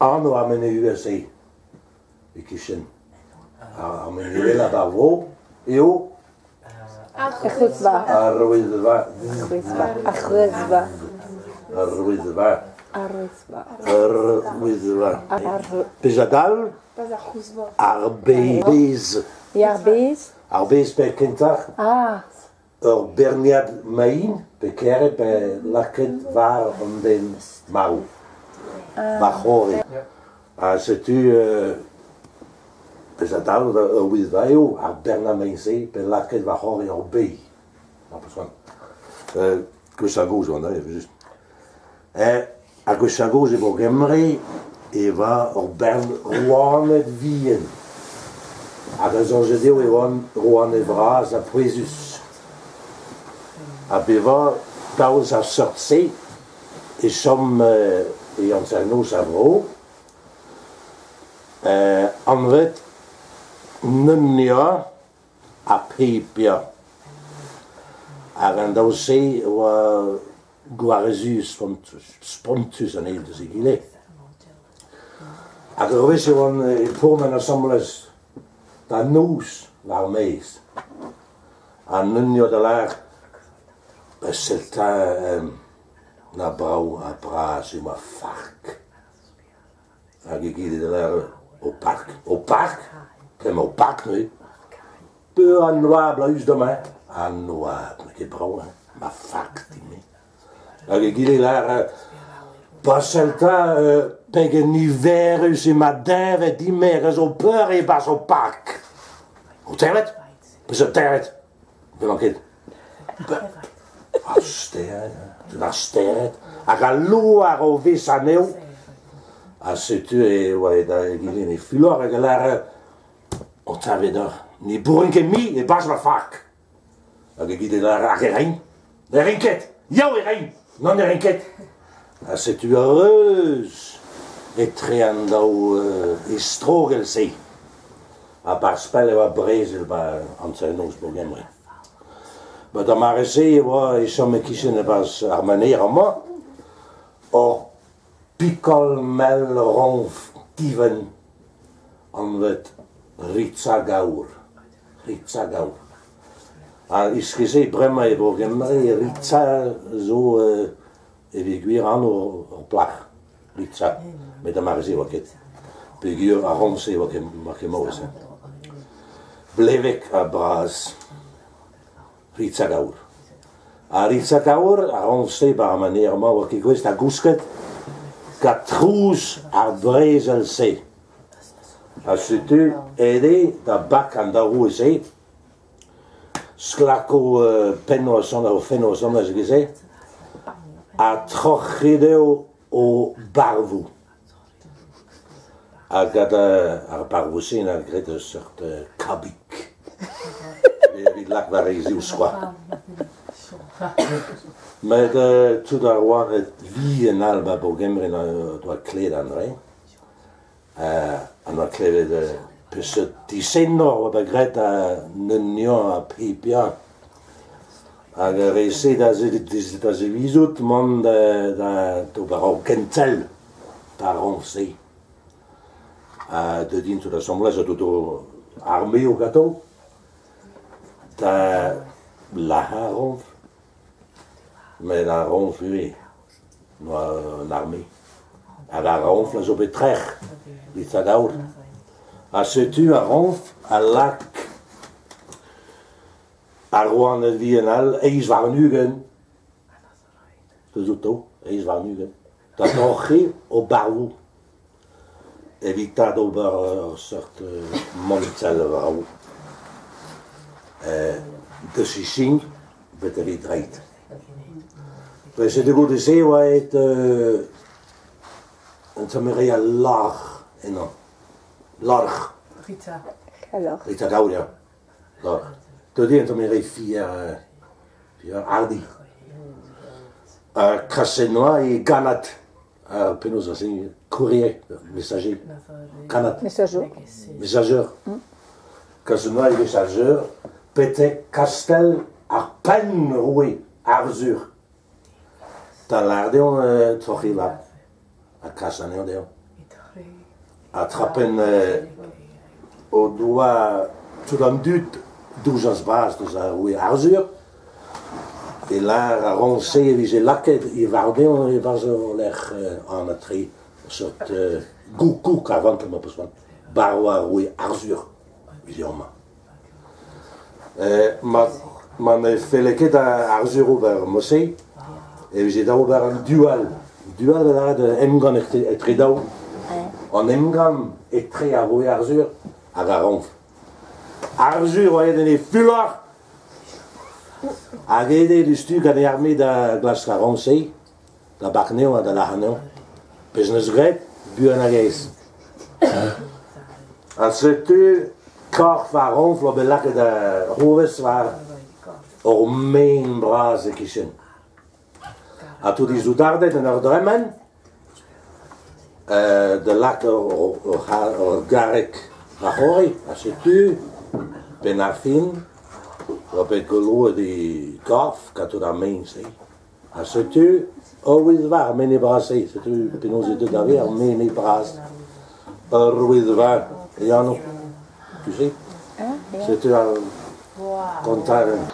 Anv ar Menez Uhel-se e-kichen ar Menez Uhel ar vro eo Ar Wyddfa. Ar Wyddfa. Ar Wyddfa. Ar Wyddfa. Ar Wyddfa. Ar Wyddfa. Ar... Pezh a dal? Ar bez. Ya, ar bez. Ar bez pe kentoc'h. Ah. Ur berniad mein pe kere pe lakaet war an den marv. War c'horre. Ha setu pezh a dal ur wyddfa eo ar bernad mein-se pe lakaet war c'horre ur bez. Mar peus c'hoant. Gwechall-gozh e oan evel-just. Ha gwechall-gozh e Bro-Gembre e oa ur bern rouaned vihan. Hag a soñje dezho e oant rouaned vras ha pouezus. Ha bevañ daoust ar seurt-se e chom e hanternoz ar vro, anvet Neunia ha Pepia. Hag an daou-se e oa gwarezus spontus an eil deus egile. Hag ur wech e oan e pourmen asambles da noz war ar maez. Ha Neunio da lâr sell 'ta na brav ha bras eo ma fark. Hag egile da lâr ho park. Ho park? Emañ ho park neuze. Peur an oabl a-us demañ? An oabl n'eo ket brav hein, ma fark din-me. Hag egile 'lâr pas sell 'ta pegen niverus eo ma deñved din-me a zo peur e-barzh ho park. Ho teñved? Peseurt deñved? N'emañ ket. Ar stered, ar stered, hag al loar o vez anezho. Ha setu e oa egile en e fulor hag a lâre O tavet deoc'h, ne bourrin ket mui e-barzh ma fark. Hag egile 'lâre hag e rin. Ne rin ket! Yaou e rin! Nann ne rin ket! Ha setu ar reuz etre an daou istrogell-se. A-barzh pell e oa brezel 'ba hanternoz Bro-Gembre. Ba d'ar mare-se e oa e chom e-kichen e-barzh ar maner amañ ur pikol mell roñfl divent anvet Ritsa-Gaour. Ritsa-Gaour. Ha iskis-se bremañ e Bro-Gembre, Ritsa zo evit gwir anv ur plac'h. Ritsa. Met d'ar mare-se e oa ket. Peogwir ar roñfl-se e oa ket, oa ket maouez. Blevek ha bras. Ritsa Gaour. Ha Ritsa Gaour, ar roñfl-se 'ba ar maner-mañ oa ket gouest da gousket gant trouz ar brezel-se. Ha setu aet eo da bak an daou roue-se, sklako pennoù o fennoù asambles e-giz-se, ha troc'het eo o barvoù. Ha gant ar barvoù-se 'na graet ur seurt kabig evit lak war e zivskoaz. Met tout ar oaned vihan all 'ba Bro-Gembre 'doa klevet an dra. Ha 'noa klevet peseurt disenor 'oa bet graet da neuniañ ha pipiañ. Hag ar re-se da zivizout mont d'ober ur gentel d'ar roñfl-se. Ha deuet int tout asambles ha tout o armeoù ganto da lazhañ ar roñfl. Met ar roñfl ivez 'noa un arme. Hag ar roñfl a zo bet trec'h evit adaour. Ha setu ar roñfl a lak Ar rouaned vihan all, 28, deus outo, 28, da dorchiñ o barvoù evitañ d'ober ur seurt mantell vrav deus e sin betek e dreid. Setu goude-se e oa aet un tamm re a lorc'h ennañ. Lorc'h. Rita. Rita Gaour, ya. Deuet eo un tamm re fier, fier hardi. Ha kaset 'noa e gannad, penaos a se, courrier, messager, kannad. Messager. Messager. Kaset 'noa e messager betek kastell ar penn roue Arzhur. Da lâret eo troc'hiñ ha kas anezhañ dezhañ. Ha trapenn o doa tout an dud doujañs bras deus ar roue Arzhur e lâr ar roñse e vije lakaet e varv dezhañ e-barzh ul lec'h anat-tre, ur seurt goukoug a vanke ma peus c'hoant. Barv ar roue Arzhur vije amañ. Ma ne felle ket da Arzhur ober mod-se e vije dav ober an dual. Dual da lâret emgann etre daou. An emgann etre ar roue Arzhur hag ar roñfl. Arzhur oa aet en e fulor hag aet eo diouzhtu gant e arme da glask ar roñfl-se, da bak anezhañ ha da lâr anezhañ. Pezh 'neus graet, buan hag aes. Ha setu korf ar roñfl oa bet lakaet da c'hourvez war ur maen bras e-kichen. Ha tout e soudarded en ur dremen da lakaat ur garreg war-c'horre ha setu penn ar fin oa bet goloet e gorf gant tout ar mein-se. Ha setu ur wezh war ar menez bras-se, setu penaos eo deuet da vezañ ar menez bras. Ur wezh war e anv, tu sais. Setu ar gontadenn.